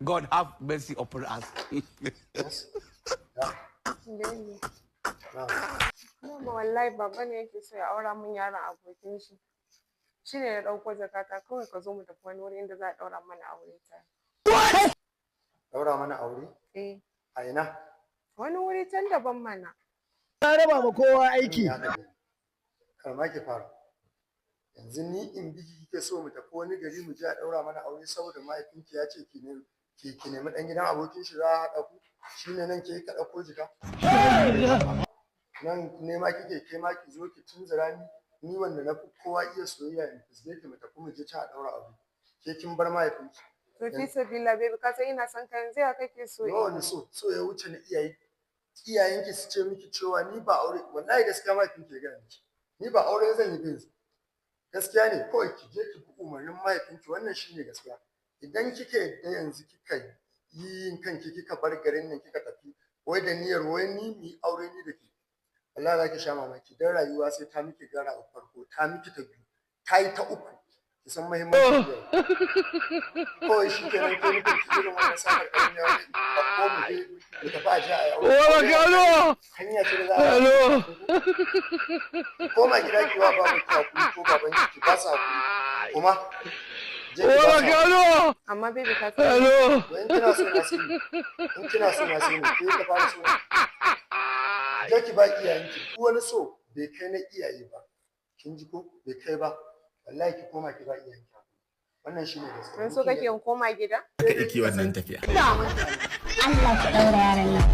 God have mercy upon us. Yes. Ya. Baby. Na. Dama wallahi baba ne yake so ya aura min yaron abokin shi. Shi ne ya ɗauko jakata kawai ka zo mu tafi wani wuri inda za a ɗaura mana aure tare. Daura mana aure? Eh. A ina? Wani wuri can daban mana. Na raba ma kowa aiki. Ya ɗaga. Kar ma ki fara. Yanzu ni in biki kike so mu tafi wani gari mu je a daura mana aure saboda mahaifinki ya ce ki ne ki nemi ɗan gidan abokin shi za a haɗa ku, shine nan ke ka ɗauko jika. Nan nema kike ke ma ki zo ki tunzura ni, ni wanda na fi kowa iya soyayya, in fisge ki mu tafi mu je can a ɗaura aure. Ke kin bar mahaifinki. To fi sabila, baby, ka san ina son ka, yanzu ya kake so Ba in wani yi? So so ya wuce na iyaye. Iyayenki su ce miki cewa ni ba aure, wallahi gaskiya mahaifinki ya gaya miki. Ni ba aure zan yi ba yanzu. Gaskiya ne, kawai ki je ki bi umarnin mahaifinki, wannan shine gaskiya. Idan kika yadda yanzu kika yi yin kanki kika bar garin nan kika tafi wai da niyyar wai ni mu yi aure ni da ke, wallahi za ki sha mamaki, don rayuwa sai ta miki gara a farko, ta miki ta biyu, ta yi ta uku. Ki san muhimmancin iyaye. Kawai shi kenan ke nufin ki irin wannan sakar ɗan yawon a ko mu je mu tafi a je a yi aure. Hanya ce da za a koma gida ki wa babu ki hakuri ko baban ki, ki ba su hakuri, kuma je ki ba su hakuri. Amma baby, ka san To in kina so na sani, in kina so na sani, ke ka fara so je ki ba iyayenki. Duk wani so bai kai na iyaye ba, kin ji ko? Bai kai ba. Wallahi ki koma ki ba iyayenki hakuri, wannan shine gaskiya. Yanzu so kake in koma gida? Haka ike wannan tafiya. Allah ki ɗaura yaron nan.